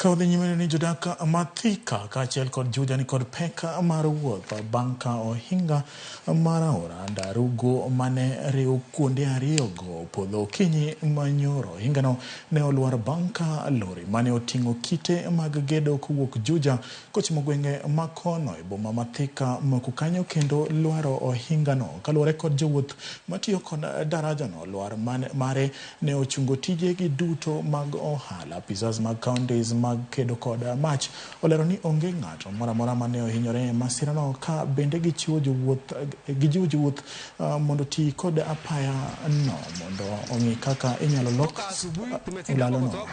Ka wadhi nyime ni jodak ma Thika kaachiel kod Juja ni kod pek mar wuoth bang' ka ohinga mar aora Ndarugo mane riwo kuonde ariyogo opodho okinyi manyoro. Ohingano ne olwar bang' ka lori mane oting'o kite mag gedo kowuok Juja kochomo gwenge ma kono e boma ma Thika moko kanyo kendo lwaro ohingano. Kaluwore kod jowuoth matiyo kod darajano, lwar mare ne ochungo tijegi duto mag ohala. Apisas mag counties mag kedo kod mach olero ni onge ng'ato moro amora mane ohinyore e masirano, ka bende gichiwo jowuoth mondo oti kod apaya no mondo ong'i kaka inyalo lok ulalo no.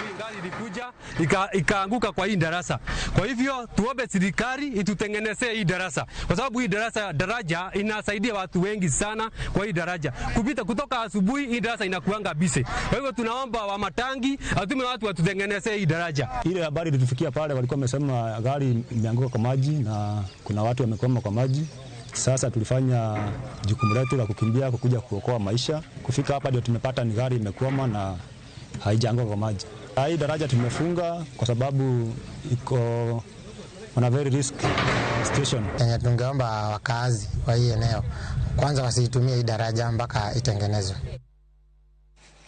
Ikaanguka kwa hii darasa. Kwa hivyo tuombe serikali itutengenezee hii darasa, kwa sababu hii daraja inasaidia watu wengi sana. Kwa hii daraja kupita kutoka asubuhi, hii darasa inakuanga busy. Kwa hivyo tunaomba wa matangi atume watu watutengenezee hii daraja. Ile habari ilitufikia pale, walikuwa wamesema gari imeanguka kwa maji na kuna watu wamekwama kwa maji. Sasa tulifanya jukumu letu la kukimbia kukuja kuokoa maisha. Kufika hapa ndio tumepata ni gari imekwama na haijaanguka kwa maji. Hii daraja tumefunga kwa sababu iko on a very risk station. Yenye tungeomba wakazi wa hii eneo kwanza wasiitumie hii daraja mpaka itengenezwe.